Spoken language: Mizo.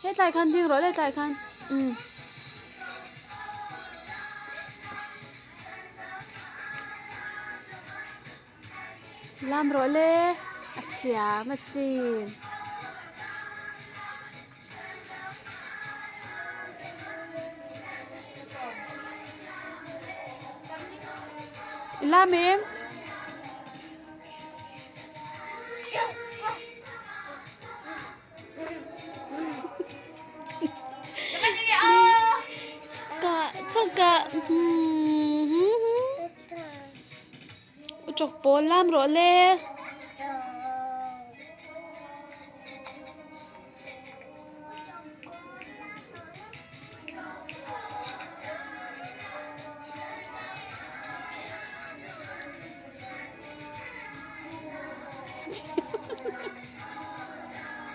Hetlai khan ding rawh hetlai khan umm. Lam rawh le a thiam asin. I lam em? Chawk pawl lam rawh le.